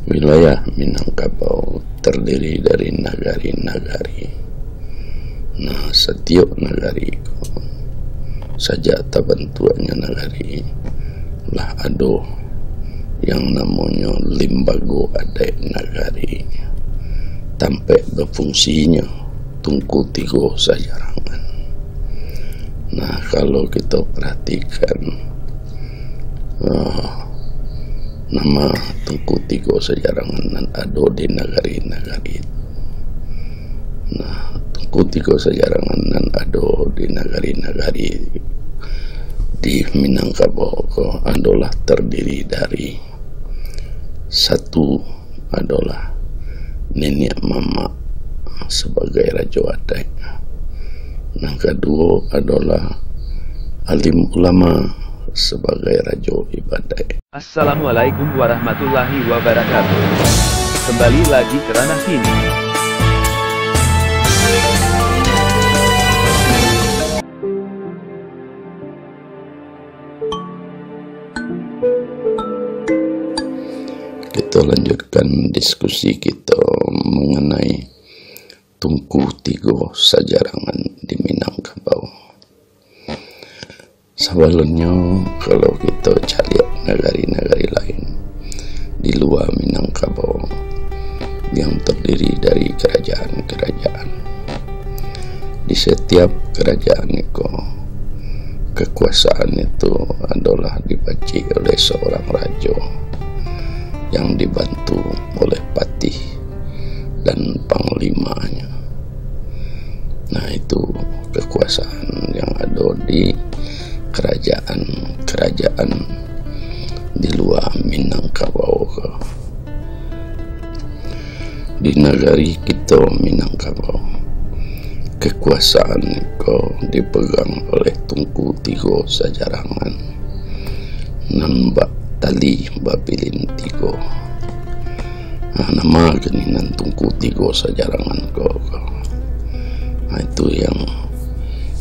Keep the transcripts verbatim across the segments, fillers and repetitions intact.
Wilayah Minangkabau tardiri dari nagari-nagari. Nah, satiok nagari ko, sajak tabantuaknyo nagari, lah ado yang namonyo limbago adaik nagari, tampek bafungsinyo Tungku Tigo Sajarangan. Nah, kalau kito paratikan, ah, nama Tungku Tigo Sajarangan nan ado di nagari-nagari tu. Nah, Tungku Tigo Sajarangan nan ado di nagari-nagari di Minangkabau ko adolah tardiri dari, satu adolah niniak mamak sabagai rajo adaik. Nan kaduo adolah alim ulama sabagai rajo ibadaik. Assalamualaikum warahmatullahi wabarakatuh. Kembali lagi ke Ranah Kini. Kito lanjutkan diskusi kito manganai Tungku Tigo Sajarangan di Minangkabau. Sabalunnyo, kalau kito caliak nagari-nagari lain di lua Minangkabau yang tardiri dari karajaan-karajaan, di satiap karajaan iko, kakuasaan itu adolah dipacik oleh saurang rajo yang dibantu oleh patih dan panglimanyo. Nah, itu kakuasaan yang ado di karajaan-karajaan di lua Minangkabau ko. Di nagari kito Minangkabau, kakuasaan ko dipegang oleh Tungku Tigo Sajarangan, nan bak tali bapilin tigo. Ah, nama kini nan Tungku Tigo Sajarangan ko, ko. Ah, itu yang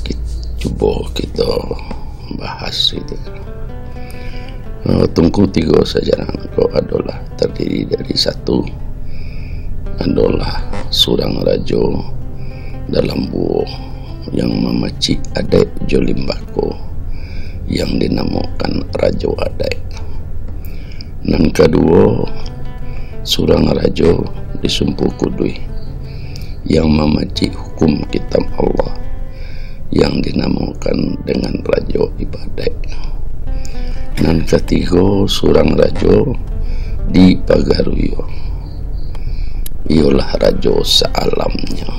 kit-, cubo kito bahas itu. Ah, Tungku Tigo Sajarangan ko adolah tardiri dari, satu adolah surang rajo dalam buo yang mamacik adaik jo limbago yang dinamokan rajo adaik. Nan kaduo, surang rajo di Sumpu Kuduih yang mamacik hukum kitab Allah yang dinamokan dengan rajo ibadaik. Nan katigo, surang rajo di Pagaruyuang, iyolah rajo saalamnyo.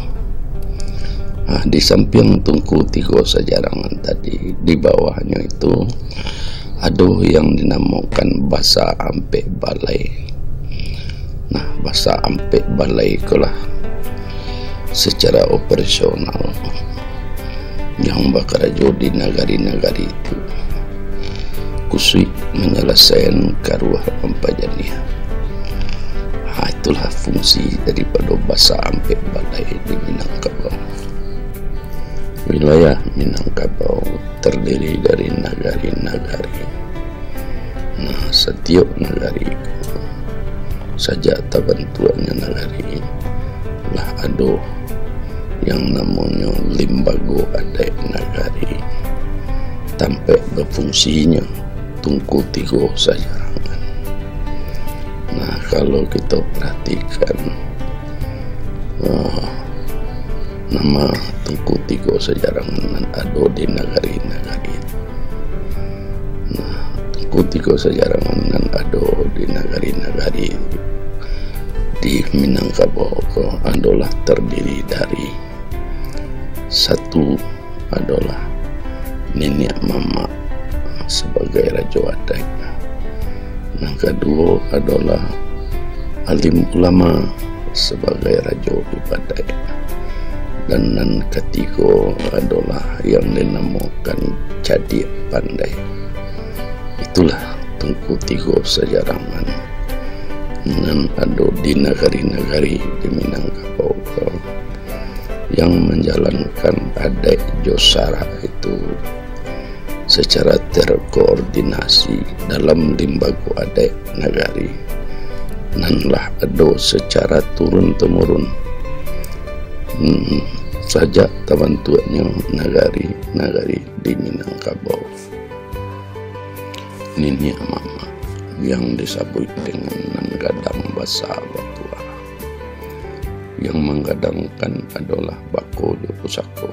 Nah, di sampiang Tungku Tigo Sajarangan tadi, di bawahnyo itu, ado yang dinamokan Basa Ampek Balai. Nah, Basa Ampek Balai ko lah secara operasional yang bakarajo di nagari-nagari itu, kusuik manyalasaian karuah pampajaniah. Ha, itulah fungsi daripado Basa Ampek Balai di Minangkabau. Wilayah Minangkabau tardiri dari nagari-nagari. Nah, satiok nagari ko, sajak tabantuaknyo nagari, lah ado yang namonyo limbago adaik nagari, tampek bafungsinyo Tungku Tigo Sajarangan. Nah, kalau kito paratikan, ah, nama Tungku Tigo Sajarangan nan ado di nagari-nagari. Nah, Tungku Tigo Sajarangan nan ado di nagari-nagari di Minangkabau ko adolah tardiri dari, satu adolah niniak mamak sabagai rajo adaik. Nan kaduo adolah alim ulama sabagai rajo ibadaik. Dan nan katigo adolah yang dinamokan cadiak pandai. Itulah Tungku Tigo Sajarangan nan ado di nagari-nagari di Minangkabau ko, yang manjalankan adaik jo sarak itu secara terkoordinasi dalam limbago adaik nagari. Nah, lah ado secara turun-temurun, hmm, sajak tabantuaknyo nagari-nagari di Minangkabau. Niniak mamak yang disabuik dengan nan gadang basa batuah. Yang manggadangkan adolah bako jo pusako.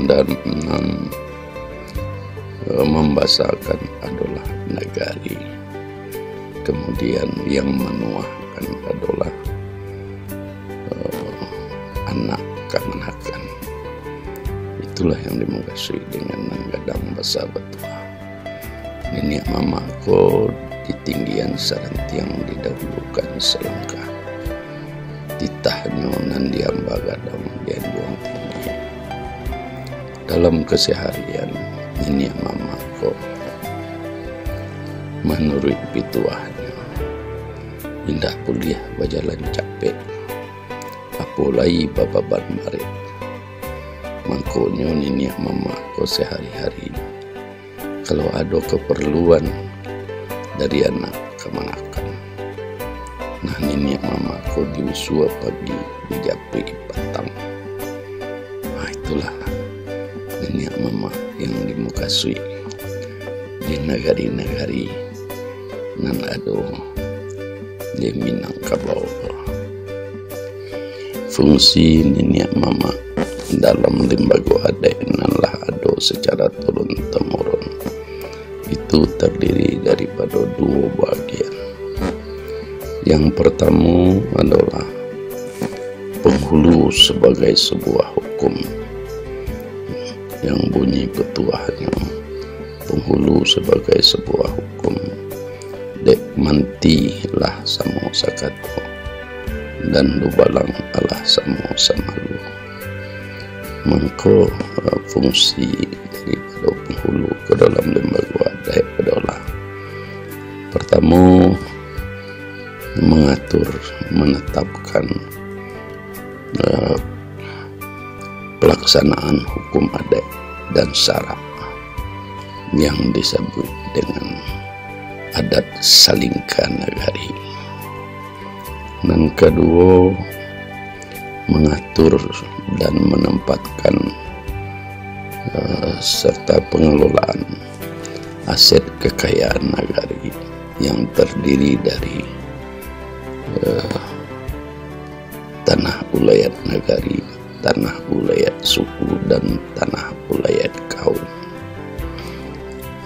Dan nan, eh, mambasakan adolah nagari. Kemudian yang manuahkan adolah, eh, anak kamanakan. Itulah yang dimukasuik dengan nan gadang basa batuah. Niniak mamak ko ditinggian sarantiang didahulukan salangkah. Titahnyo nan diamba gadang dianjuang tinggi. Dalam keseharian, niniak mamak ko, manuruik pituahnyo, indak buliah bajalan capek, apo lai bababan barek. Mangkonyo niniak mamak ko sehari-hari, kalau ado keperluan dari anak kamanakan, nah, niniak mamak ko diusua pagi, dijapuik patang. Nah, itulah niniak mamak yang dimukasuik di nagari-nagari nan ado di Minangkabau. Fungsi niniak mamak dalam limbago adaik nan lah ado secara turun-temurun itu terdiri daripado duo bahagian. Yang pertamo adolah penghulu sebagai sebuah hukum, yang bunyi petuahnyo, penghulu sebagai sebuah hukum, dek manti lah samo sakato, dan dubalang alah samo samalu. Mangko, eh, fungsi daripado penghulu ka dalam limbago adaik adolah, pertamo, mangatur, manatapkan, eh, pelaksanaan hukum adaik dan syarak yang disabuik dengan adat salingka nagari. Nan kaduo, mangatur dan manempatkan, eh, serta pengelolaan aset kekayaan nagari yang terdiri dari, eh, tanah ulayat nagari, tanah ulayat suku, dan tanah ulayat kaum.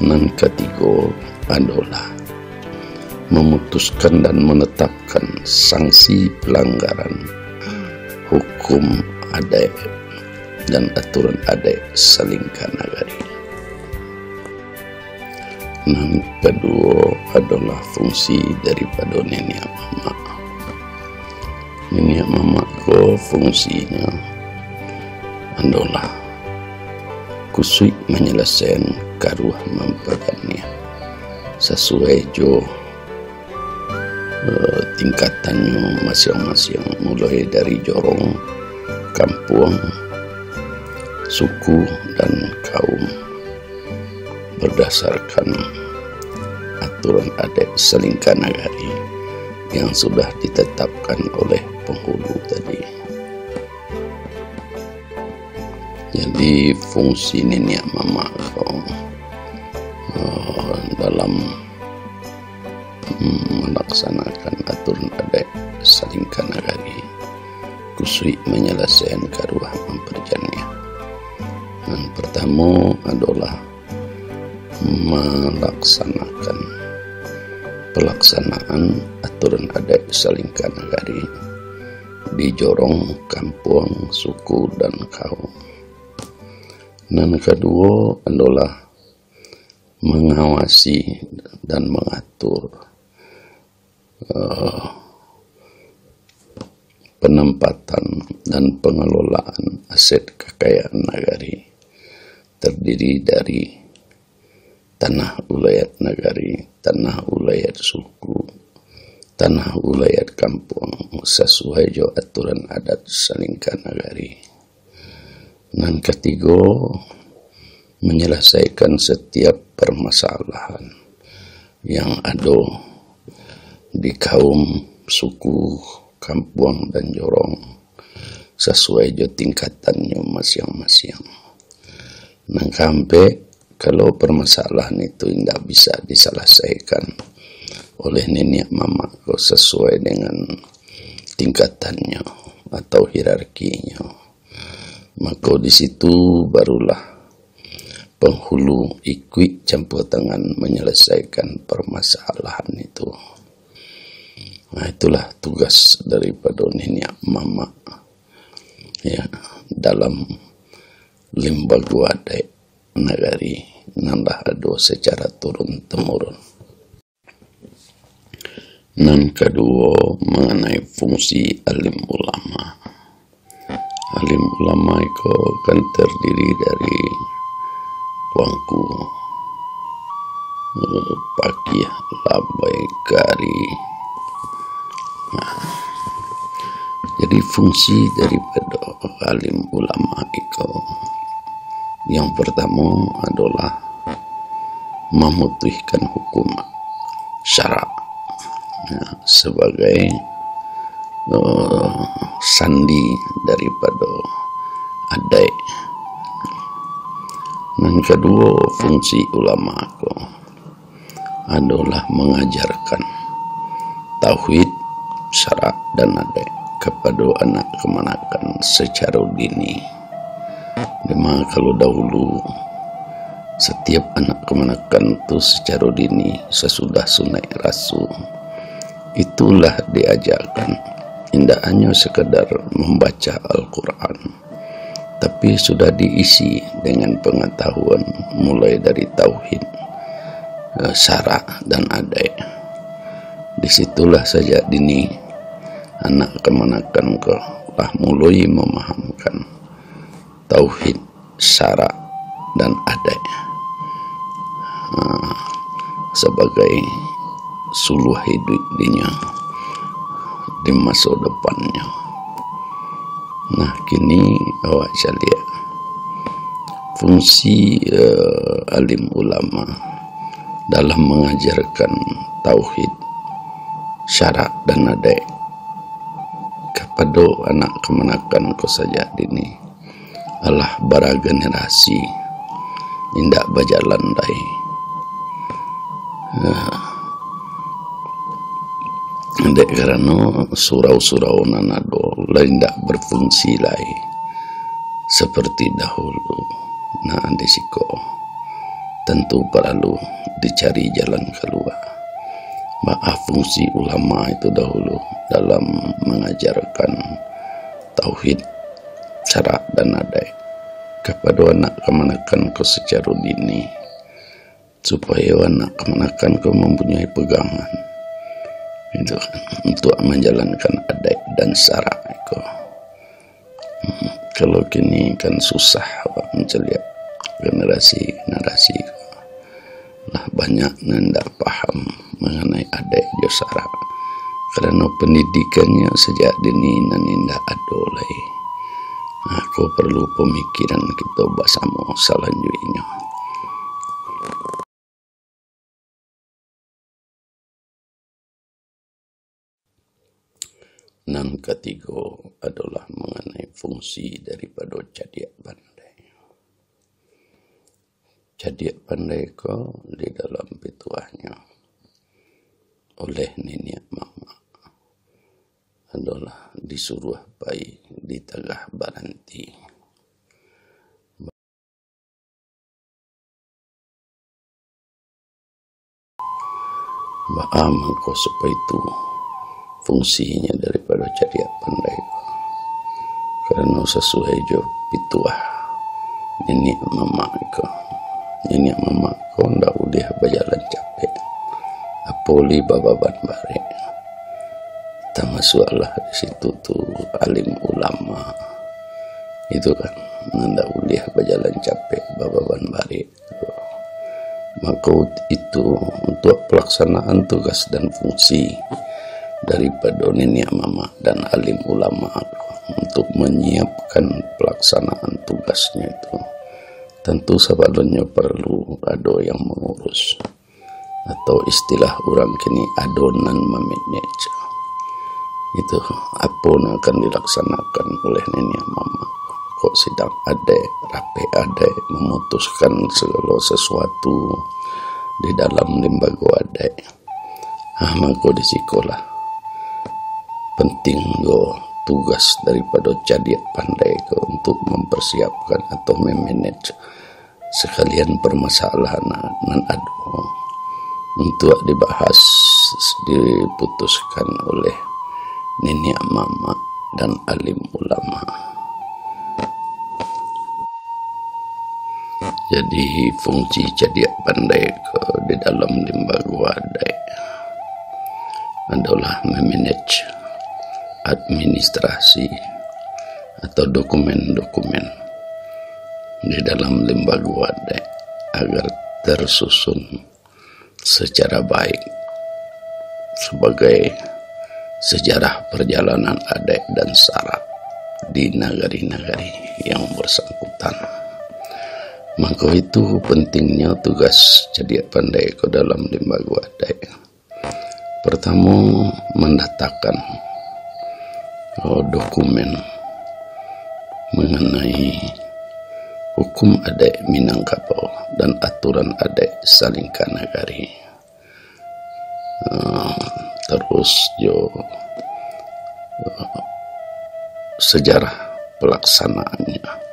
Nan katigo adolah memutuskan dan menetapkan sanksi pelanggaran hukum adaik dan aturan adaik salingka nagari. Nan kaduo adolah fungsi daripado niniak mamak. Niniak mamak ko fungsinyo adolah kusuik manyalasaian karuah mampajaniah, sasuai jo, eh, tingkatannyo masiang-masiang, mulai dari jorong, kampuang, suku, dan kaum, berdasarkan aturan adaik salingka nagari yang sudah ditetapkan oleh penghulu tadi. Jadi, fungsi niniak mamak ko, eh, dalam, mm, melaksanakan aturan adaik salingka nagari, kusuik manyalasaian karuah mampajaniah. Nan pertamo adolah melaksanakan pelaksanaan aturan adaik salingka nagari di jorong, kampuang, suku, dan kaum. Nan kaduo adolah mengawasi dan mengatur, eh, penempatan dan pengelolaan aset kekayaan nagari, terdiri dari tanah ulayat nagari, tanah ulayat suku, tanah ulayat kampuang, sasuai jo aturan adat salingka nagari. Nan katigo, manyalasaikan satiap parmasalahan yang ado di kaum, suku, kampuang, dan jorong, sasuai jo tingkatannyo masiang-masiang. Nan kaampek, kalau parmasalahan itu indak bisa disalasaikan oleh niniak mamak ko sasuai dengan tingkatannyo atau hierarkinyo, mako di situ barulah panghulu ikuik campua tangan manyalasaikan parmasalahan itu. Nah, itulah tugas daripado niniak mamak, ya, dalam limbago adaik nagari nan lah ado sacara turun-temurun. Nan kaduo, manganai fungsi alim ulama. Alim ulama iko kan tardiri dari tuangku, eh, pakiah, labai, kari. Nah, jadi fungsi daripado alim ulama iko, yang partamo adolah mamutuihkan hukum syarak, ya, sabagai, eh, sandi daripado adaik. Nan kaduo, fungsi ulama ko adolah mangajarkan tauhid, syarak, dan adaik kapado anak kamanakan sacaro dini. Dima kalau dahulu, satiap anak kamanakan tu sacaro dini sasudah sunaik rasu, itulah diajakan, indak hanyo sakadar mambaca Al-Quran, tapi sudah diisi dengan pangatahuan mulai dari tauhid, eh, syarak, dan adaik. Di situlah sajak dini anak kamanakan ko lah muloi mamahamkan tauhid, syarak, dan adaik, ah, sabagai suluah iduik dinyo di maso depannyo. Nah, kini awak caliak fungsi, eh, alim ulama dalam mangajarkan tauhid, syarak, dan adaik kapado anak kamanakan ko sajak dini. Alah bara generasi indak bajalan lai. Nah, dek karano surau-surau nan ado lah indak berfungsi lai saparti dahulu. Nah, di siko tantu paralu dicari jalan kalua. Baa fungsi ulama itu dahulu dalam mangajarkan tauhid, syarak, dan adaik kapado anak kamanakan ko sacaro dini, supayo anak kamanakan ko mampunyoi pagangan, itu kan, untuak manjalankan adaik dan syarak ko. Hmm, kalau kini kan susah awak mancaliak generasi-generasi ko. Lah banyak nan indak paham manganai adaik jo syarak, karano pandidikannyo sajak dini nan indak ado lai. Nah, ko paralu pamikiran kito basamo salanjuiknyo. Nan katigo adolah manganai fungsi daripado cadiak pandai. Cadiak pandai ko di dalam pituahnyo oleh niniak mamak adolah disuruah pai di tagah baranti. Baa mangko supayo itu fungsinyo daripado cadiak pandai ko? Karano sasuai jo pituah niniak mamak ko, niniak mamak ko ndak buliah bajalan capek, apo lai bababan barek. Tamasuaklah di situ tu alim ulama, itu kan, nan ndak buliah bajalan capek, bababan barek. Mako itu, untuak palaksanaan tugas dan fungsi daripado niniak mamak dan alim ulama, untuk manyiapkan palaksanaan tugasnyo itu, tantu sabalunnyo paralu ado yang mangurus. atau istilah urang kini, ado nan mamanage. Itu apo nan akan dilaksanakan oleh niniak mamak. Kok sidang adaik, rapek adaik, mamutuskan sagalo sasuatu di dalam limbago adaik. Ah, mangko di sikolah pantiang jo tugas daripado cadiak pandai ko untuk mamparsiapkan atau mamanage sakalian parmasalahan nan ado untuak dibahas, diputuskan oleh niniak mamak dan alim ulama. Jadi, fungsi cadiak pandai ko di dalam limbago adaik adolah mamanage administrasi atau dokumen-dokumen di dalam limbago adaik agar tersusun secara baik sabagai sejarah parjalanan adaik dan syarak di nagari-nagari yang barsangkutan. Mangko itu pantiangnyo tugas cadiak pandai ko dalam limbago adaik. Partamo, mandatakan, oh, dokumen manganai hukum adaik Minangkabau dan aturan adaik salingka nagari. Ah, taruih jo, ah, sajarah palaksanaannyo.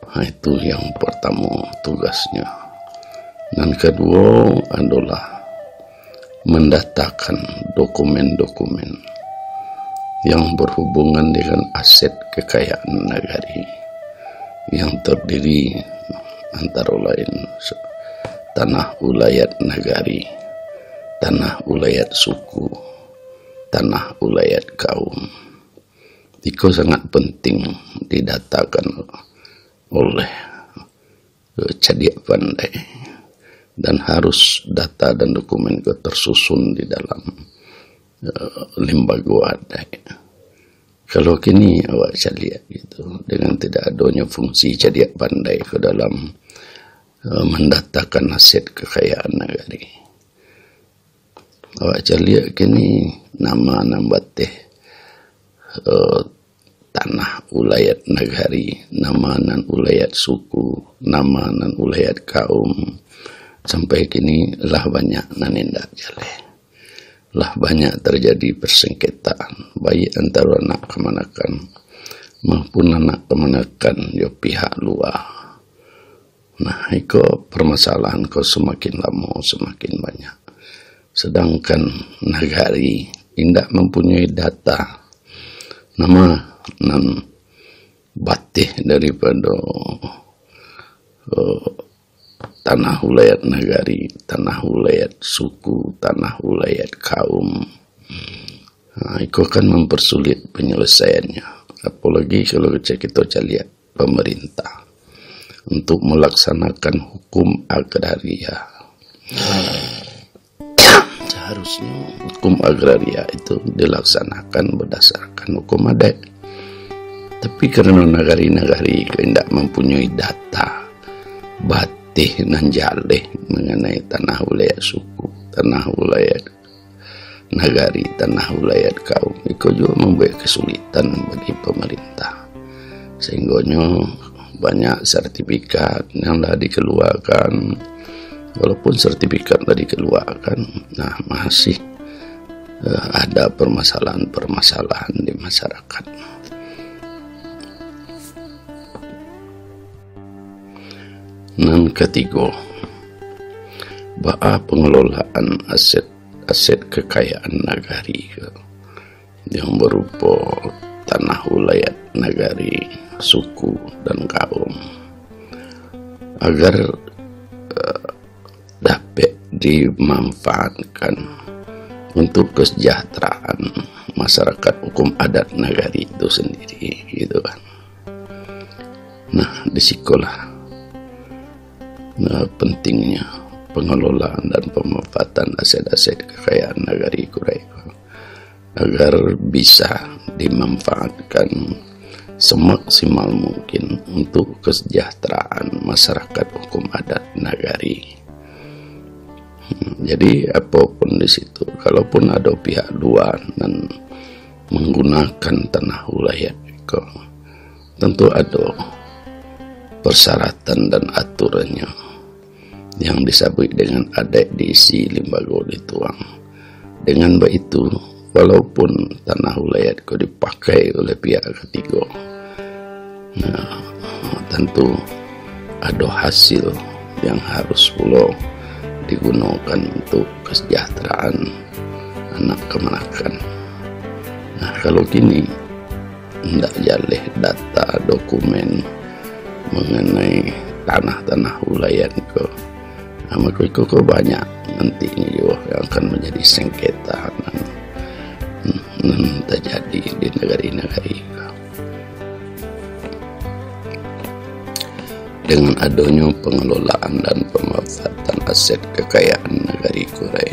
Ha, itu yang partamo tugasnyo. Nan kaduo adolah mandatakan dokumen-dokumen yang barhubungan dengan aset kakayaan nagari, yang tardiri antaro lain tanah ulayat nagari, tanah ulayat suku, tanah ulayat kaum. Iko sangat pantiang didatakan oleh, eh, cadiak pandai, dan harus data dan dokumen ko tersusun di dalam, eh, limbago adaik. Kalau kini awak caliak gitu, dengan tidak adonyo fungsi cadiak pandai ko dalam, eh, mandatakan aset kakayaan nagari, awak caliak kini nama nan bateh, eh, tanah ulayat nagari, nama nan ulayat suku, nama nan ulayat kaum, sampai kini lah banyak nan indak jaleh. Lah banyak tarjadi parsengketaan, baik antaro anak kamanakan maupun anak kamanakan jo pihak lua. Nah, iko parmasalahan ko samakin lamo samakin banyak. Sadangkan nagari indak mampunyoi data nama nan bateh daripado, eh, tanah ulayat nagari, tanah ulayat suku, tanah ulayat kaum. Nah, iko kan mamparsulit panyalesaiannyo. Apolagi kalau kito caliak pamarintah untuk malaksanakan hukum agraria. Saharusnyo hukum agraria itu dilaksanakan badasarkan hukum adaik. Tapi karano nagari-nagari ko indak mampunyoi data bateh nan jaleh manganai tanah ulayat suku, tanah ulayat nagari, tanah ulayat kaum, iko juo mambuek kasulitan bagi pamarintah. Sahinggonyo banyak sertifikat yang lah dikaluakan. Walaupun sertifikat lah dikaluakan, nah, masih, eh, ada permasalahan-permasalahan di masyarakat. Nan katigo, baa pangelolaan aset, aset kakayaan nagari ko, yang barupo tanah ulayat nagari, suku, dan kaum, agar, eh, dapek dimanfaatkan untuk kesejahteraan masyarakat hukum adat nagari itu sendiri, gitu kan. Nah, di sikolah, nah, pentingnya pengelolaan dan pemanfaatan aset-aset kekayaan nagari kurai ko, agar bisa dimanfaatkan semaksimal mungkin untuk kesejahteraan masyarakat hukum adat nagari. Jadi, apo pun di situ, kalaupun ado pihak lua nan manggunakan tanah wilayah ko, tantu ado pasyaratan dan aturannyo yang disabuik dengan adaik di isi limbago dituang. Dengan baitu, walaupun tanah wilayah ko dipakai oleh pihak katigo, nah, tantu ado hasil yang harus pulo digunokan untuk kesejahteraan anak kamanakan. Nah, kalau kini, indak jaleh data dokumen manganai tanah-tanah wilayah ko. Nah, mako iko ko banyak nantinyo juo yang akan manjadi sengketa nan, nan tajadi di nagari-nagari ko. Dengan adonyo pangelolaan dan pamanfaatan aset kakayaan nagari ko, rai.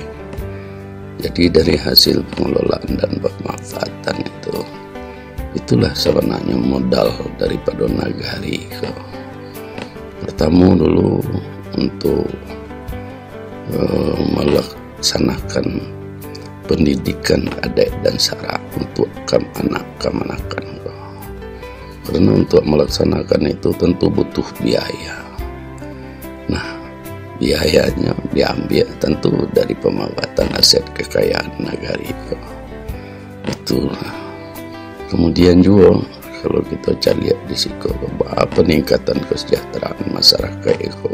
Jadi, dari hasil pangelolaan dan pamanfaatan itu, itulah sabananyo modal daripado nagari ko. Partamo dulu, untuk, eh, malaksanakan pendidikan adaik dan sarak untuk kam-, anak kamanakan ko. Karena untuk melaksanakan itu tentu butuh biaya. Nah, biayanyo diambiak tentu dari pamanfaatan aset kakayaan nagari ko. Itulah. Kemudian juo, kalau kito caliak di siko, ba-, peningkatan kesejahteraan masyarakat ko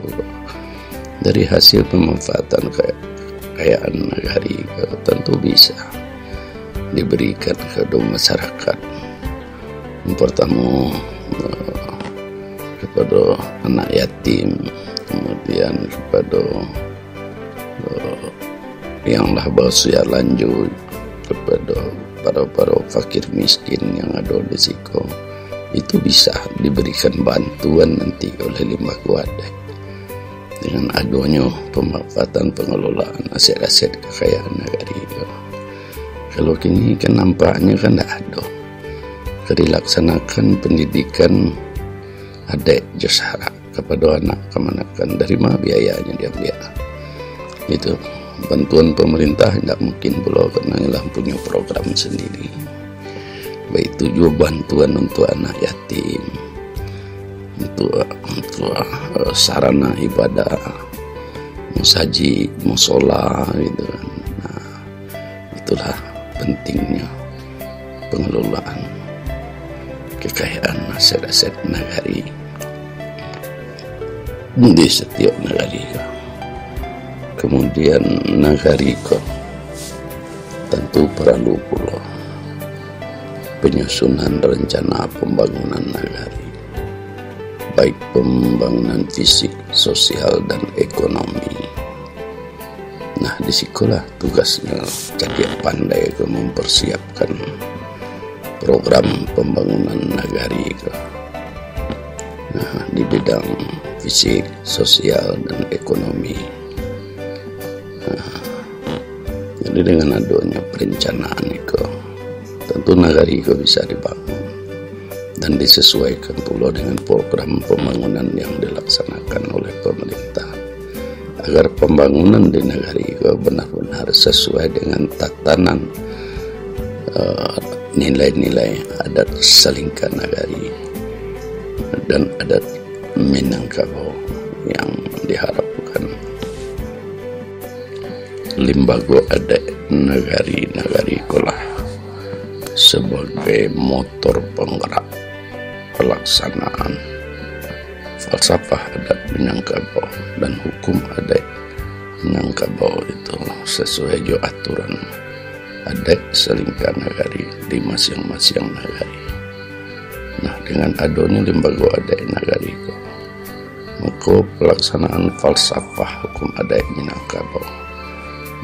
dari hasil pemanfaatan ke-, kekayaan nagari ko, tentu bisa diberikan kepada masyarakat. Yang pertama, eh, kepada anak yatim, kemudian kepada, eh, yang lah bausia lanjut, kepada para-para fakir miskin yang ado di siko, itu bisa diberikan bantuan nanti oleh limbago adaik. Dengan adonyo pemanfaatan pengelolaan aset-aset kekayaan nagari ko. Kalau kini kan nampaknyo kan ndak ado. Ka dilaksanakan pendidikan adaik jo sarak kapado anak kamanakan, dari ma biayanyo diambiak? Itu bantuan pemerintah indak mungkin pulo, karena lah punyo program sendiri. Baitu juo bantuan untuk anak yatim, untuk, untuk, eh, sarana ibadah, masajik, musola, gitu kan. Nah, itulah pentingnyo pengelolaan kekayaan aset-aset nagari di setiap nagari ko. Kemudian, nagari ko tantu paralu pulo penyusunan rencana pembangunan nagari, baik pembangunan fisik, sosial, dan ekonomi. Nah, di sikolah tugasnyo cadiak pandai ko mempersiapkan program pembangunan nagari ko. Nah, di bidang fisik, sosial, dan ekonomi. Nah, jadi dengan adonyo perencanaan iko, tantu nagari ko bisa dibangun dan disesuaikan pulo dengan program pembangunan yang dilaksanakan oleh pemerintah, agar pembangunan di nagari ko benar-benar sesuai dengan tatanan, eh, nilai-nilai adat salingka nagari dan adat Minangkabau yang diharapkan. Limbago adaik nagari-nagari ko lah sabagai motor panggarak palaksanaan falsafah adat Minangkabau dan hukum adaik Minangkabau itu sasuai jo aturan adaik salingka nagari di masiang-masiang nagari. Nah, dengan adonyo limbago adaik nagari ko, mako, palaksanaan falsafah hukum adaik Minangkabau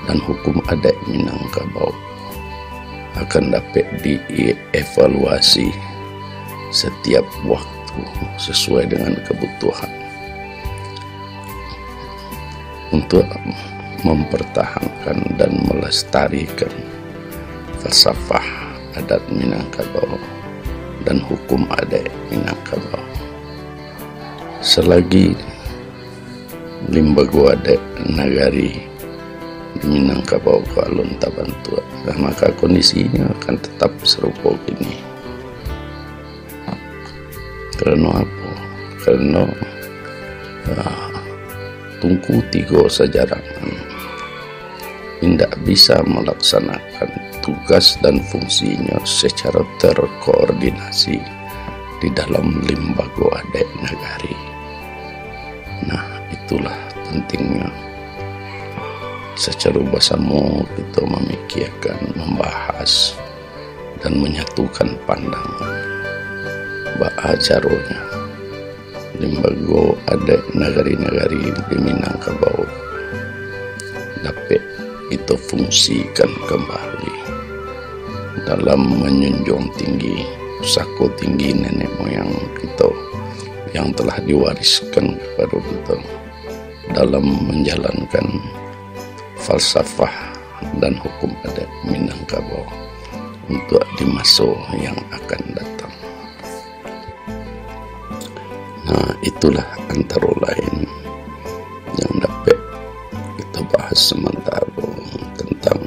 dan hukum adaik Minangkabau akan dapek dievaluasi satiap waktu sasuai dengan kabutuhan, untuk mempertahankan dan melestarikan falsafah adat Minangkabau dan hukum adaik Minangkabau. Salagi limbago adaik nagari Minangkabau ko alun tabantuak. Nah, maka kondisinyo akan tatap sarupo kini. Karano apo? Karano, ah, Tungku Tigo Sajarangan indak bisa malaksanakan tugas dan fungsinyo sacaro terkoordinasi di dalam limbago adaik nagari. Nah, itulah pentingnyo sacaro basamo kito mamikiakan, mambahas, dan manyatukan pandangan. Baa caronyo limbago adaik nagari-nagari di Minangkabau dapek kito fungsikan kambali dalam manjunjuang tinggi pusako tinggi nenek moyang kito yang telah diwariskan kapado kito dalam manjalankan falsafah dan hukum adat Minangkabau untuak di maso yang akan datang. Nah, itulah antaro lain yang dapek kito bahas samantaro tantang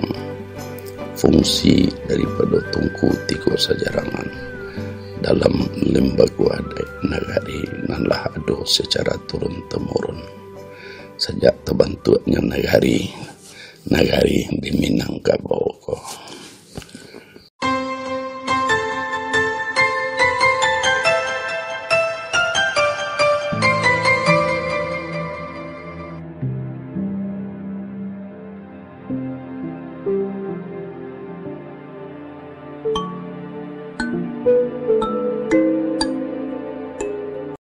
fungsi daripado Tungku Tigo Sajarangan dalam limbago adaik nagari nan lah ado sacara turun-temurun sajak tabantuaknyo nagari, nagari di Minangkabau ko.